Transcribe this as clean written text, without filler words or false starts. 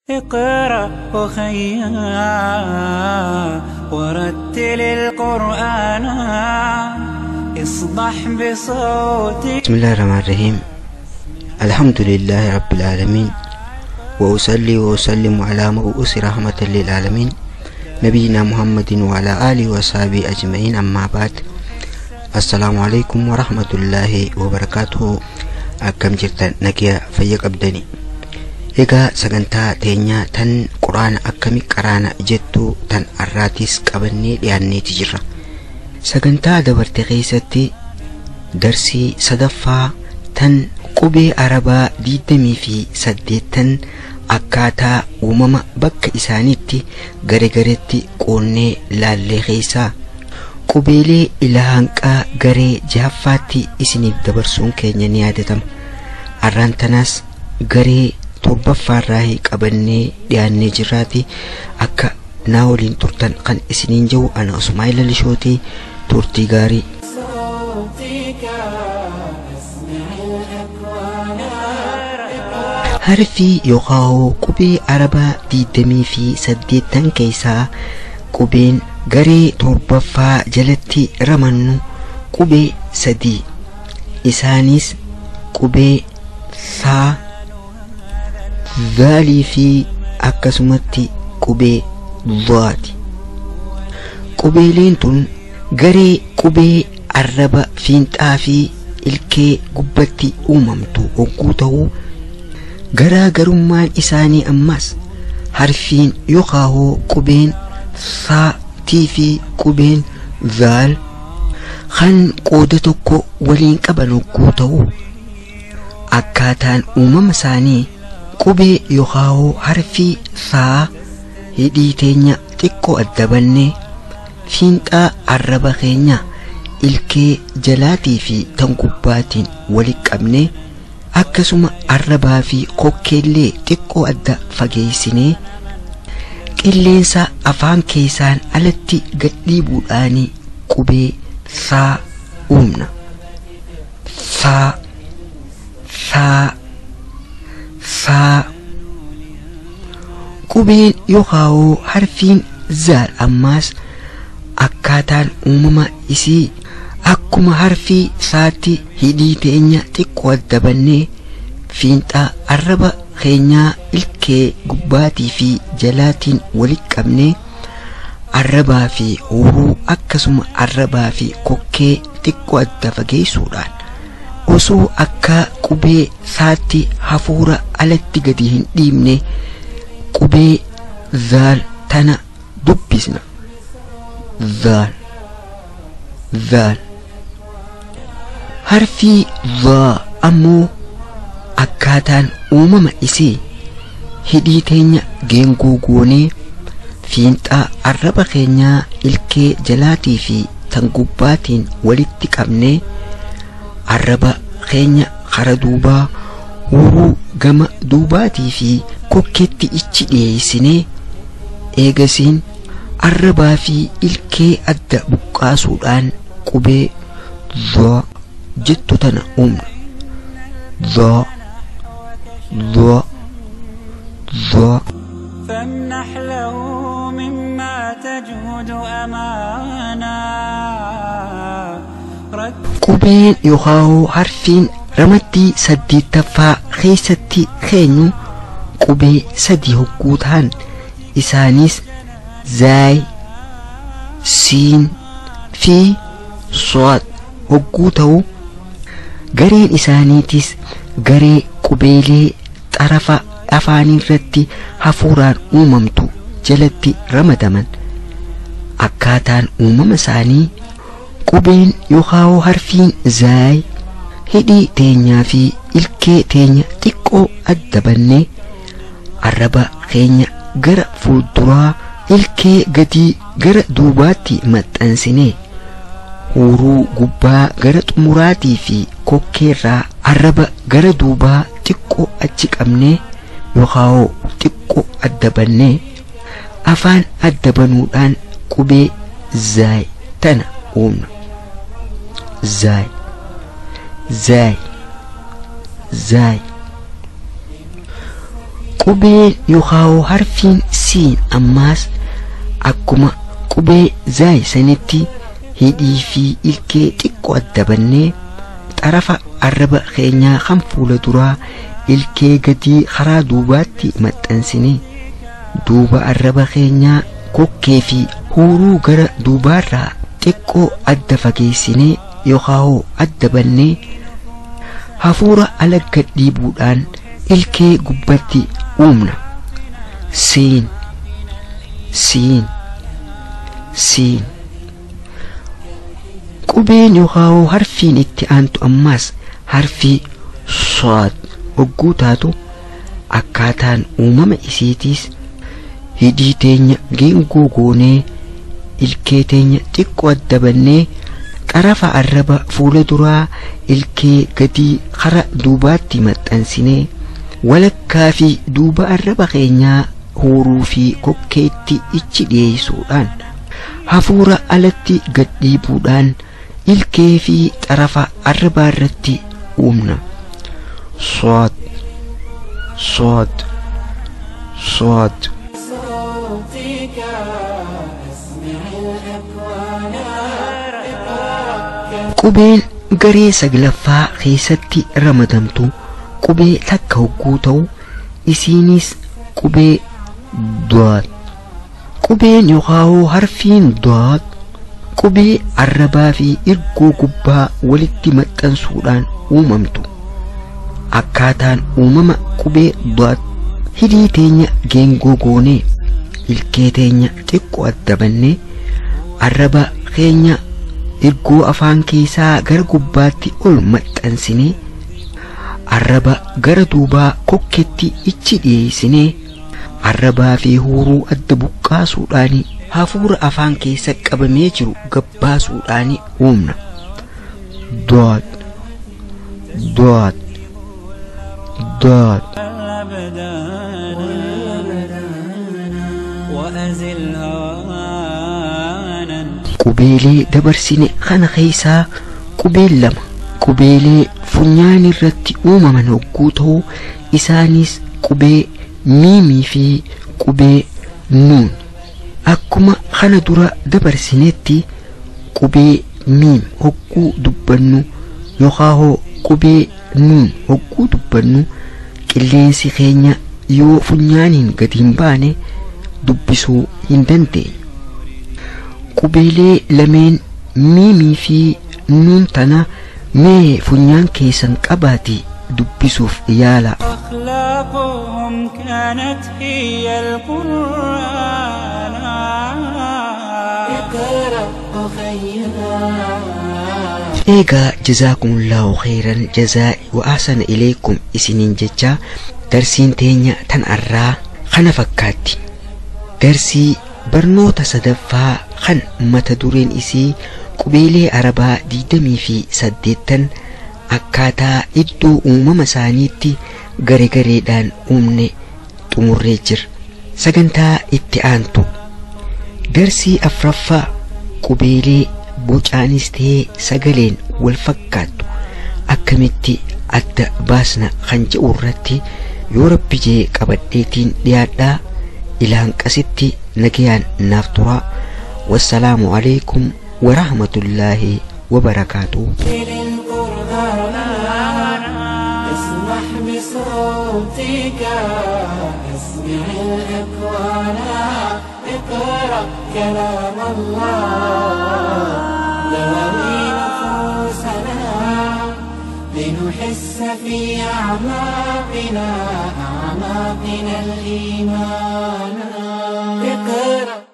اقرأ أخيا ورتل القرآن اصدح بصوتك. بسم الله الرحمن الرحيم. الحمد لله رب العالمين، وأصلي وأسلم على مبعوث رحمة للعالمين نبينا محمد وعلى آله وصحبه أجمعين. أما بعد، السلام عليكم ورحمة الله وبركاته. أكم جرتن نكيا فيك أبدني. Egaa sagantaa teenyaa tan quraana akkami qaraana jettu tan arraatis qabannee dhiyaanneeti jirra. Sagantaa dabarte keessatti darsii sadaffaa tan qubee arabaa 28 akkaataa uumama bakka isaaniitti gare garetti qoonnee laallee keessaa qubeelee ilahanqaa garee jahaffaatti isiniif dabarsuun keenya ni yaadatama. Arraan tanaas garee torbaffaarraa qabannee dhiyaannee jirraati. Akka naa waliin turtan kan isiniin jiru ana Usmaa'il Lishootii. Turtii gaarii. Harfii yookaan qubee arabaa 28 keessaa qubeen garee torbaffaa jalatti ramannu qubee 3. Isaanis qubee saa, zaalii fi akkasumatti qubee dhaati. Qubeeleen tun garee qubee arraba fiinxaa fi ilkee gubbatti uumamtu hogguu ta'uu, garaagarummaan isaanii ammas harfiin yookaan qubeen saatii fi qubeen zaal kan qooda tokko waliin qaban hogguu ta'uu, akkaataan uumama isaanii qubee yookaan harfii saa hidhii teenya xiqqoo adda bannee fiinxaa arraba keenya ilkee jalaatii fi tan gubbaatiin walitti qabnee akkasuma arrabaa fi kokkeellee xiqqoo adda fageessinee qilleensa afaan keessaan alatti gad dhiibuudhaan qubee saa uumna. Saa, saa, saa. Qubeen yookaan harfiin zaal ammaas akkaataan uumama isii akkuma harfii saatti hidhii teenya xiqqoo adda bannee fiinxaa arraba keenyaa ilkee gubbaatii fi jalaatiin walitti qabnee arrabaa fi huuruu akkasuma arrabaa fi kokkee xiqqoo adda fageessuudhaan osoo akka qubee saatti hafuura alatti gadi hin dhiibne qubee zaal tana dubbisna. Zaal, zaal. Harfii dhaa ammoo akkaataan uumama isii hidhii teenya geengoo goonee fiinxaa arraba keenyaa ilkee jalaatii fi tan gubbaatiin walitti qabnee arraba keenya kara duubaa huuruu gama duubaatii fi kokkeetti ichi dhiyeessinee eegasiin arrabaa fi ilkee adda buqqaasuudhaan qubee dhaa jettu tana uumna. Dhaa, dhaa, dhaa. فامنح له مما تجود أمانا. Qubeen yookaan harfiin ramaddii 8ffaa keessatti keenyu qubee 3 hogguu ta'an isaanis zaay, siin fi soad hogguu ta'u, gareen isaaniitis garee qubeelee xarafa afaanirratti hafuuraan uumamtu jalatti ramadaman. Akkaataan uumama isaanii qubeen yookaan harfiin zaay hidhii teenyaa fi ilkee teenya xiqqoo adda bannee arraba keenya gara fuulduraa ilkee gadii gara duubaatti maxxansinee huuruu gubbaa gara xumuraatii fi kokkeerraa arraba gara duubaa xiqqoo achi qabnee yookaan xiqqoo adda bannee afaan adda banuudhaan qubee zaay tana uumna. Zaay, zaay, zaay. Qubeen yookaan harfiin siin ammaas akkuma qubee zaay sanitti hidhii fi ilkee xiqqoo adda bannee xarafa arraba keenyaa kan fuula duraa ilkee gadii karaa duubaatti maxxansinee duuba arraba keenyaa kokkee fi huuruu gara duubaarraa xiqqoo adda fageessinee yookaan adda bannee hafuura ala gad dhiibuudhaan ilkee gubbatti uumna. Siin, siin, siin. Qubeen yookaan harfiin itti aantu ammaas harfii saad hogguu taatu akkaataan uumama isiitiis hidhii teenya geengoo goonee ilkee teenya xiqqoo adda bannee xarafa arraba fuula duraa ilkee gadii kara duubaatti maxxansinee walakkaa fi duuba arraba keenyaa huuruu fi kokkeetti ichi dhiyeessuudhaan hafuura alatti gad dhiibuudhaan ilkee fi xarafa arrabaa irratti uumna. Saad, saad, saad. صوتك أسمع الأكوان اقرأ Qubeen garee saglaffaa keessatti ramadamtu qubee takka hogguu ta'u isiinis qubee daad. Qubeen yookaan harfiin daad qubee arrabaa fi irgoo gubbaa walitti maxxansuudhaan uumamtu. Akkaataan uumama qubee daad hidhii teenya geengoo goonee ilkee teenya xiqqoo adda bannee arraba keenya irgoo afaan keessaa gara gubbaatti ol maxxansinee arraba gara duubaa kokketti ichi dhiyeessinee arrabaa fi huuruu adda buqqaasuudhaan hafuura afaan keessa qabamee jiru gabbaasuudhaan uumna. Daad, daad, daad. الأبدان وأزل هوانا Qubeelee dabarsine kana keessaa qubeen lama qubeelee funyaan irratti uumaman hogguu ta'u isaanis qubee miimii fi qubee nuun. Akkuma kana dura dabarsinetti qubee miim hogguu dubbannu yookaan qubee nuun hogguu dubbannu qilleensi keenya yoo funyaaniin gadi hin baane dubbisuu hin dandeenyu. Qubeelee lameen miimii fi nuun tana mee funyaan keessan qabaati dubbisuuf yaala. أخلاقهم كانت هي القرآن اقرأ أخينا Eegaa jazaakumullahu khayran jazaa wa ahsana ilaykum isiniin jecha darsiin teenya tan arraa kana fakkaatti. Darsii barnoota sadaffaa kan mata dureen isii qubeelee arabaa 28 akkaataa iddoo uumama isaaniitti gare gareedhaan uumne xumurree jira. Sagantaa itti aantu darsii afraffaa qubeelee bocaanis ta'ee sagaleen wal fakkaattu akkamitti adda baasna kan jedhu irratti yoo rabbi jee qabadheetiin dhiyaadhaa ilaan qasitti nagayaan naaf turaa. Wassalaamu alaikum warahmatullaahi wabarakaatuh. القرآن اسمح بصوتك أسمع الأكوان اقرأ كلام الله داوي نفوسنا لنحس في أعماقنا أعماقنا الإيمان اقرأ.